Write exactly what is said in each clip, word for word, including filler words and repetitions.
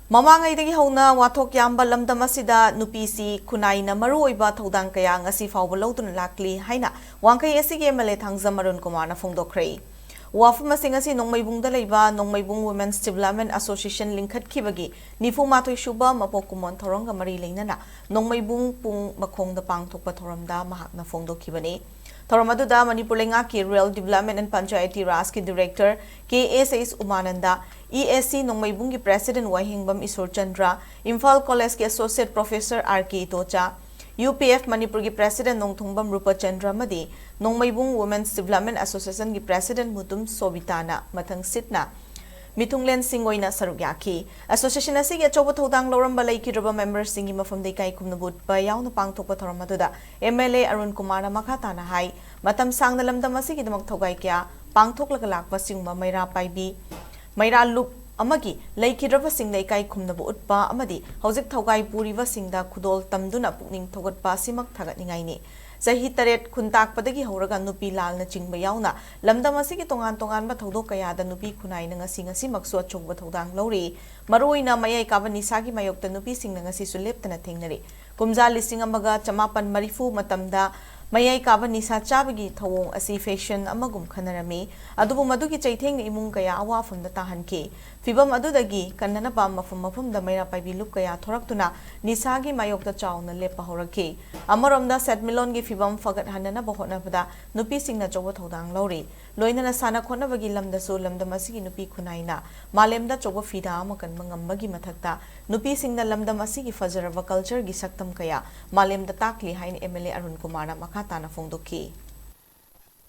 ꯃꯃꯥꯡꯉꯩꯗꯒꯤ ꯍꯧꯅ ꯋꯥꯊꯣꯛ ꯌꯥꯝꯕ ꯂꯝꯗꯝ ꯑꯁꯤꯗ ꯅꯨꯄꯤꯁꯤ ꯈꯨꯟꯅꯥꯏꯅ ꯃꯔꯨꯑꯣꯏꯕ ꯊꯧꯗꯥꯡ ꯀꯌꯥ ꯉꯁꯤ ꯐꯥꯎꯕ ꯂꯧꯗꯨꯅ ꯂꯥꯛꯂꯤ ꯍꯥꯏꯅ ꯋꯥꯡꯈꯩ ꯑꯦꯁ ꯁꯤꯒꯤ M L A Thangjam Arun ꯀꯨꯃꯥꯔꯅ ꯐꯣꯡꯗꯣꯛꯈ꯭ꯔꯦ꯫ ꯋꯥꯐꯝ ꯑꯁꯤ ꯉꯁꯤ ꯅꯣꯡꯃꯩꯕꯨꯡꯗ ꯂꯩꯕ ꯅꯣꯡꯃꯩꯕꯨꯡ Women's Development Association ꯂꯤꯡꯈꯠꯈꯤꯕꯒꯤ ꯅꯤꯐꯨ ꯃꯥꯊꯣꯏ ꯁꯨꯕ ꯃꯄꯣꯛ ꯀꯨꯝꯑꯣꯟ ꯊꯧꯔꯝꯒ ꯃꯔꯤ ꯂꯩꯅꯅ ꯅꯣꯡꯃꯩꯕꯨꯡ ꯄꯨꯡ ꯃꯈꯣꯡꯗ ꯄꯥꯡꯊꯣꯛꯄ ꯊꯧꯔꯝꯗ ꯃꯍꯥꯛꯅ ꯐꯣꯡꯗꯣꯛꯈꯤꯕꯅꯤ꯫ ꯊꯧꯔꯝ ꯑꯗꯨꯗ ꯃꯅꯤꯄꯨꯔ ꯂꯩꯉꯥꯛꯀꯤ Rural Development and Panchayati Rajꯀꯤ Director ꯀꯦ ꯑꯦꯁ ꯑꯦꯁ ꯎꯃꯥꯅꯟꯗ, ꯏ ꯑꯦꯁ ꯁꯤ ꯅꯣꯡꯃꯩꯕꯨꯡꯒꯤ President ꯋꯥꯍꯦꯡꯕꯝ ꯏꯁꯣꯔꯆꯟꯗ꯭ꯔ, ꯏꯝꯐꯥꯜ ꯀꯣꯂꯦꯖꯀꯤ Associate Professor R K Itocha, U P F ꯃꯅꯤꯄꯨꯔꯒꯤ President ꯅꯣꯡꯊꯣꯡꯕꯝ ꯔꯨꯄꯆꯟꯗ꯭ꯔ ꯑꯃꯗꯤ Nongmeibung Women's Development Associationꯒꯤ President Mutum ꯁꯣꯕꯤꯇꯥꯅ ꯃꯊꯪ ꯁꯤꯠꯅ ꯃꯤꯊꯨꯡꯂꯦꯟꯁꯤꯡ ꯑꯣꯏꯅ ꯁꯔꯨꯛ ꯌꯥꯈꯤ꯫ Association ꯑꯁꯤꯒꯤ ꯑꯆꯧꯕ ꯊꯧꯗꯥꯡ ꯂꯧꯔꯝꯕ ꯂꯩꯈꯤꯗ꯭ꯔꯕ memberꯁꯤꯡꯒꯤ ꯃꯐꯝꯗ ꯏꯀꯥꯏ ꯈꯨꯝꯅꯕ ꯎꯠꯄ ꯌꯥꯎꯅ ꯄꯥꯡꯊꯣꯛꯄ ꯊꯧꯔꯝ ꯑꯗꯨꯗ ꯑꯦꯝ ꯑꯦꯜ ꯑꯦ ꯑꯔꯨꯟ ꯀꯨꯃꯥꯔꯅ ꯃꯈꯥ ꯇꯥꯅ ꯍꯥꯏ, ꯃꯇꯝ ꯁꯥꯡꯅ ꯂꯝꯗꯝ ꯑꯁꯤꯒꯤꯗꯃꯛ ꯊꯧꯒꯥꯏ ꯀꯌꯥ ꯄꯥꯡꯊꯣꯛꯂꯒ ꯂꯥꯛꯄ ꯁꯤꯒꯨꯝꯕ ꯃꯩꯔꯥ ꯄꯥꯏꯕꯤ, ꯃꯩꯔꯥ ꯂꯨꯞ ꯑꯃꯒꯤ ꯂꯩꯈꯤꯗ꯭ꯔꯕꯁꯤꯡꯗ ꯏꯀꯥꯏ ꯈꯨꯝꯅꯕ ꯎꯠꯄ ꯑꯃꯗꯤ ꯍꯧꯖꯤꯛ ꯊꯧꯒꯥꯏ ꯄꯨꯔꯤꯕꯁꯤꯡꯗ ꯈꯨꯗꯣꯜ ꯇꯝꯗꯨꯅ ꯄꯨꯛꯅꯤꯡ ꯊꯧꯒꯠꯄ ꯑꯁꯤꯃꯛ ꯊꯥꯒꯠꯅꯤꯡꯉꯥꯏꯅꯤ꯫ ꯆꯍꯤ ꯇꯔꯦꯠ ꯈꯨꯟꯇꯥꯛꯄꯗꯒꯤ ꯍꯧꯔꯒ ꯅꯨꯄꯤ ꯂꯥꯜꯅꯆꯤꯡꯕ ꯌꯥꯎꯅ ꯂꯝꯗꯝ ꯑꯁꯤꯒꯤ ꯇꯣꯉꯥꯟ ꯇꯣꯉꯥꯟꯕ ꯊꯧꯗꯣꯛ ꯀꯌꯥꯗ ꯅꯨꯄꯤ ꯈꯨꯟꯅꯥꯏꯅ ꯉꯁꯤ ꯉꯁꯤꯃꯛꯁꯨ ꯑꯆꯧꯕ ꯊꯧꯗꯥꯡ ꯂꯧꯔꯤ꯫ ꯃꯔꯨꯑꯣꯏꯅ ꯃꯌꯥꯏ ꯀꯥꯕ ꯅꯤꯁꯥꯒꯤ ꯃꯥꯌꯣꯛꯇ ꯅꯨꯄꯤꯁꯤꯡꯅ ꯉꯁꯤꯁꯨ ꯂꯦꯞꯇꯅ ꯊꯦꯡꯅꯔꯤ꯫ ꯀꯨꯝꯖꯥ ꯂꯤꯁꯤꯡ ꯑꯃꯒ ꯆꯃꯥꯄꯟ ꯃꯔꯤꯐꯨ ꯃꯇꯝꯗ ꯃꯌꯥꯏ ꯀꯥꯕ ꯅꯤꯁꯥ ꯆꯥꯕꯒꯤ ꯊꯧꯑꯣꯡ ꯑꯁꯤ fashion ꯑꯃꯒꯨꯝ ꯈꯟꯅꯔꯝꯃꯤ꯫ ꯑꯗꯨꯕꯨ ꯃꯗꯨꯒꯤ ꯆꯩꯊꯦꯡꯅ ꯏꯃꯨꯡ ꯀꯌꯥ ꯑꯋꯥꯐꯝꯗ ꯇꯥꯍꯟꯈꯤ꯫ ꯐꯤꯚꯝ ꯑꯗꯨꯗꯒꯤ ꯀꯟꯅꯅꯕ ꯃꯐꯝ ꯃꯐꯝꯗ ꯃꯩꯔꯥ ꯄꯥꯏꯕꯤ ꯂꯨꯞ ꯀꯌꯥ ꯊꯣꯔꯛꯇꯨꯅ ꯅꯤꯁꯥꯒꯤ ꯃꯥꯌꯣꯛꯇ ꯆꯥꯎꯅ ꯂꯦꯞꯄ ꯍꯧꯔꯛꯈꯤ꯫ ꯑꯃꯔꯣꯝꯗ ꯁꯦꯟꯃꯤꯠꯂꯣꯟꯒꯤ ꯐꯤꯚꯝ ꯐꯒꯠꯍꯟꯅꯅꯕ ꯍꯣꯠꯅꯕꯗ ꯅꯨꯄꯤꯁꯤꯡꯅ ꯑꯆꯧꯕ ꯊꯧꯗꯥꯡ ꯂꯧꯔꯤ꯫ ꯂꯣꯏꯅꯅ ꯁꯥꯟꯅ ꯈꯣꯠꯅꯕꯒꯤ ꯂꯝꯗꯁꯨ ꯂꯝꯗꯝ ꯑꯁꯤꯒꯤ ꯅꯨꯄꯤ ꯈꯨꯟꯅꯥꯏꯅ ꯃꯥꯂꯦꯝꯗ ꯑꯆꯧꯕ ꯐꯤꯗꯥ ꯑꯃ ꯀꯟꯕ ꯉꯝꯕꯒꯤ ꯃꯊꯛꯇ ꯅꯨꯄꯤꯁꯤꯡꯅ ꯂꯝꯗꯝ ꯑꯁꯤꯒꯤ ꯐꯖꯔꯕ cultureꯒꯤ ꯁꯛꯇꯝ ꯀꯌꯥ ꯃꯥꯂꯦꯝꯗ ꯇꯥꯛꯂꯤ ꯍꯥꯏꯅ ꯑꯦꯝ ꯑꯦꯜ ꯑꯦ ꯑꯔꯨꯟ ꯀꯨꯃꯥꯔꯅ ꯃꯈꯥ ꯇꯥꯅ ꯐꯣꯡꯗꯣꯛꯈꯤ꯫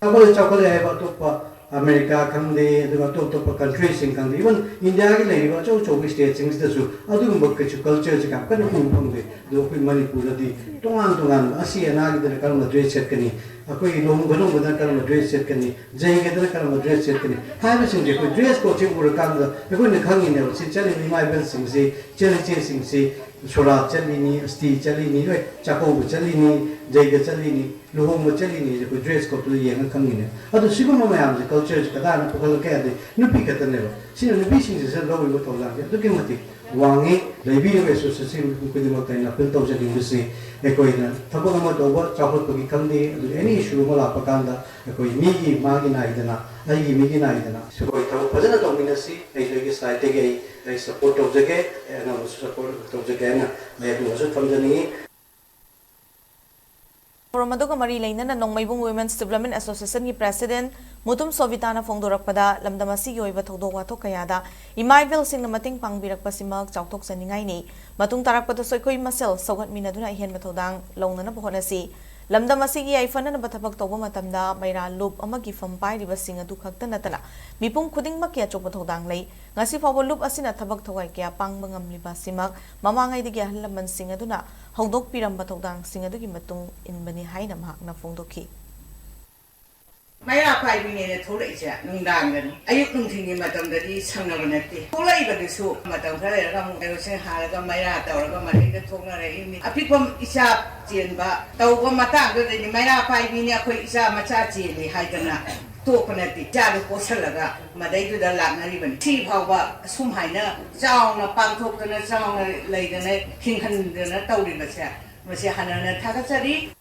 ꯆꯥꯎꯈꯠꯂꯦ, ꯆꯥꯎꯈꯠꯂꯦ ꯍꯥꯏꯕ ꯑꯇꯣꯞꯄ ꯑꯃꯦꯔꯤꯀꯥ ꯈꯪꯗꯦ, ꯑꯗꯨꯒ ꯑꯇꯣꯞ ꯑꯇꯣꯞꯄ countryꯁꯤꯡ ꯈꯪꯗꯦ, even ꯏꯟꯗꯤꯌꯥꯒꯤ ꯂꯩꯔꯤꯕ ꯑꯆꯧ ꯑꯆꯧꯕ stateꯁꯤꯡꯁꯤꯗꯁꯨ ꯑꯗꯨꯒꯨꯝꯕ ꯀꯩꯁꯨ cultureꯁꯦ ꯌꯥꯝ ꯀꯟꯅ ꯎꯕ ꯐꯪꯗꯦ꯫ ꯑꯗꯣ ꯑꯩꯈꯣꯏ ꯃꯅꯤꯄꯨꯔꯗꯗꯤ ꯇꯣꯉꯥꯟ ꯇꯣꯉꯥꯟꯕ ꯑꯁꯤ ꯑꯅꯥꯒꯤꯗꯅ ꯀꯔꯝꯕ dress ꯁꯦꯠꯀꯅꯤ, ꯑꯩꯈꯣꯏ ꯂꯨꯍꯣꯡ ꯈꯣꯡꯗꯣꯡꯕꯗꯅ ꯀꯔꯝꯕ dress ꯁꯦꯠꯀꯅꯤ, ꯖꯩꯒꯗꯅ ꯀꯔꯝꯕ dress ꯁꯦꯠꯀꯅꯤ ꯍꯥꯏꯕꯁꯤꯡꯁꯦ ꯑꯩꯈꯣꯏ dress codeꯁꯦ ꯎꯔꯀꯥꯟꯗ ꯑꯩꯈꯣꯏꯅ ꯈꯪꯉꯤꯅꯦꯕ꯫ ꯁꯤ ꯆꯠꯂꯤꯕ ꯏꯃꯥ ꯏꯕꯦꯜꯁꯤꯡꯁꯤ, ꯏꯆꯜ ꯏꯆꯦꯁꯤꯡꯁꯤ ꯁꯣꯔꯥꯠ ꯆꯠꯂꯤꯅꯤ, ꯑꯁꯇꯤ ꯆꯠꯂꯤꯅꯤ, ꯍꯣꯏ, ꯆꯥꯛꯀꯧꯕ ꯆꯠꯂꯤꯅꯤ, ꯖꯩꯒ ꯆꯠꯂꯤꯅꯤ꯫ ꯂꯨꯍꯣꯡꯕ ꯆꯠꯂꯤꯉꯩꯁꯦ ꯑꯩꯈꯣꯏ dress code ꯇꯨꯗ ꯌꯦꯡꯉ ꯈꯪꯉꯤꯅꯦ꯫ ꯑꯗꯣ ꯁꯤꯒꯨꯝꯕ ꯃꯌꯥꯝꯁꯦ culture ꯁꯦ ꯀꯗꯥꯏꯅ ꯄꯨꯈꯠꯂꯛꯀꯦ ꯍꯥꯏꯗꯤ ꯅꯨꯄꯤ ꯈꯛꯇꯅꯦꯕ꯫ ꯁꯤꯅ ꯅꯨꯄꯤꯁꯤꯡꯁꯤꯗ ꯂꯧꯔꯤꯕ ꯊꯧꯗꯥꯡꯁꯦ ꯑꯗꯨꯛꯀꯤ ꯃꯇꯤꯛ ꯋꯥꯡꯉꯤ꯫ ꯂꯩꯕꯤꯔꯤꯕ association ꯈꯨꯗꯤꯡꯃꯛꯇ ꯑꯩꯅ appeal ꯇꯧꯖꯅꯤꯡꯕꯁꯤ, ꯑꯩꯈꯣꯏꯅ ꯊꯕꯛ ꯑꯃ ꯇꯧꯕ, ꯆꯥꯎꯈꯠꯄꯒꯤ ꯈꯪꯗꯦ, ꯑꯗꯨꯒ any issue ꯑꯃ ꯂꯥꯛꯄ ꯀꯥꯟꯗ ꯑꯩꯈꯣꯏ ꯃꯤꯒꯤ ꯃꯥꯒꯤ ꯅꯥꯏꯗꯅ, ꯑꯩꯒꯤ ꯃꯤꯒꯤ ꯅꯥꯏꯗꯅ, ꯑꯩꯈꯣꯏ ꯊꯕꯛ ꯐꯖꯅ ꯇꯧꯃꯤꯟꯅꯁꯤ꯫ ꯑꯩꯁꯨ ꯑꯩꯒꯤ side ꯇꯒꯤ ꯑꯩ, ꯑꯩ support ꯇꯧꯖꯒꯦ, ꯑꯩ ꯑꯉꯝꯕꯁꯨ support ꯇꯧꯖꯒꯦ ꯍꯥꯏꯅ ꯑꯩ ꯑꯗꯨꯃꯁꯨ ꯊꯝꯖꯅꯤꯡꯉꯤ꯫ ꯊꯧꯔꯝ ꯑꯗꯨꯒ ꯃꯔꯤ ꯂꯩꯅꯅ ꯅꯣꯡꯃꯩꯕꯨꯡ Women's Development Association ꯒꯤ president ꯃꯨꯇꯨꯝ ꯁꯣꯕꯤꯇꯥꯅ ꯐꯣꯡꯗꯣꯔꯛꯄꯗ, ꯂꯝꯗꯝ ꯑꯁꯤꯒꯤ ꯑꯣꯏꯕ ꯊꯧꯗꯣꯛ ꯋꯥꯊꯣꯛ ꯀꯌꯥꯗ ꯏꯃꯥ ꯏꯕꯦꯜꯁꯤꯡꯅ ꯃꯇꯦꯡ ꯄꯥꯡꯕꯤꯔꯛꯄꯁꯤꯃꯛ ꯆꯥꯎꯊꯣꯛꯆꯅꯤꯡꯉꯥꯏꯅꯤ꯫ ꯃꯇꯨꯡ ꯇꯥꯔꯛꯄꯗꯁꯨ ꯑꯩꯈꯣꯏ ꯃꯁꯦꯜ ꯁꯧꯒꯠꯃꯤꯟꯅꯗꯨꯅ ꯑꯍꯦꯟꯕ ꯊꯧꯗꯥꯡ ꯂꯧꯅꯅꯕ ꯍꯣꯠꯅꯁꯤ꯫ ꯂꯝꯗꯝ ꯑꯁꯤꯒꯤ ꯌꯥꯏꯐꯅꯅꯕ ꯊꯕꯛ ꯇꯧꯕ ꯃꯇꯝꯗ ꯃꯩꯔꯥ ꯂꯨꯞ ꯑꯃꯒꯤ ꯐꯝ ꯄꯥꯏꯔꯤꯕꯁꯤꯡ ꯑꯗꯨ ꯈꯛꯇ ꯅꯠꯇꯅ ꯃꯤꯄꯨꯝ ꯈꯨꯗꯤꯡꯃꯛꯀꯤ ꯑꯆꯧꯕ ꯊꯧꯗꯥꯡ ꯂꯩ꯫ ꯉꯁꯤ ꯐꯥꯎꯕ ꯂꯨꯞ ꯑꯁꯤꯅ ꯊꯕꯛ ꯊꯧꯋꯥꯏ ꯀꯌꯥ ꯄꯥꯡꯕ ꯉꯝꯂꯤꯕ ꯑꯁꯤꯃꯛ ꯃꯃꯥꯡꯉꯩꯗꯒꯤ ꯑꯍꯜ ꯂꯃꯟꯁꯤꯡ ꯑꯗꯨꯅ ꯍꯧꯗꯣꯛꯄꯤꯔꯝꯕ ꯊꯧꯗꯥꯡꯁꯤꯡ ꯑꯗꯨꯒꯤ ꯃꯇꯨꯡ ꯏꯟꯕꯅꯤ ꯍꯥꯏꯅ ꯃꯍꯥꯛꯅ ꯐꯣꯡꯗꯣꯛꯈꯤ꯫ ꯃꯩꯔꯥ ꯄꯥꯏꯕꯤꯅꯦꯅ ꯊꯣꯛꯂꯛꯏꯁꯦ ꯅꯨꯡꯗꯥꯡꯗꯅꯤ꯫ ꯑꯌꯨꯛ ꯅꯨꯡꯊꯤꯜꯒꯤ ꯃꯇꯝꯗꯗꯤ ꯁꯪꯅꯕ ꯅꯠꯇꯦ꯫ ꯊꯣꯛꯂꯛꯏꯕꯗꯨꯁꯨ ꯃꯇꯝ ꯈꯔ ꯂꯩꯔꯒ ꯑꯃꯨꯛ ꯀꯩꯅꯣꯁꯤꯡ ꯍꯥꯜꯂꯒ ꯃꯩꯔꯥ ꯇꯧꯔꯒ ꯃꯅꯤꯡꯗ ꯊꯣꯛꯅꯔꯛꯏꯅꯤ꯫ ꯑꯄꯤꯛꯄ ꯏꯆꯥ ꯆꯦꯟꯕ ꯇꯧꯕ ꯃꯇꯥꯡꯗꯨꯗꯗꯤ ꯃꯩꯔꯥ ꯄꯥꯏꯕꯤꯅꯤ, ꯑꯩꯈꯣꯏ ꯏꯆꯥ ꯃꯆꯥ ꯆꯦꯜꯂꯤ ꯍꯥꯏꯗꯅ ꯇꯣꯛꯄ ꯅꯠꯇꯦ꯫ ꯏꯆꯥꯗꯨ ꯄꯣꯠꯁꯜꯂꯒ ꯃꯗꯩꯗꯨꯗ ꯂꯥꯛꯅꯔꯤꯕꯅꯤ꯫ ꯁꯤ ꯐꯥꯎꯕ ꯑꯁꯨꯝ ꯍꯥꯏꯅ ꯆꯥꯎꯅ ꯄꯥꯡꯊꯣꯛꯇꯅ, ꯆꯥꯎꯅ ꯂꯩꯗꯅ, ꯈꯤꯡꯍꯟꯗꯅ ꯇꯧꯔꯤꯕꯁꯦ, ꯃꯁꯤ ꯍꯟꯅ ꯍꯟꯅ ꯊꯥꯒꯠꯆꯔꯤ꯫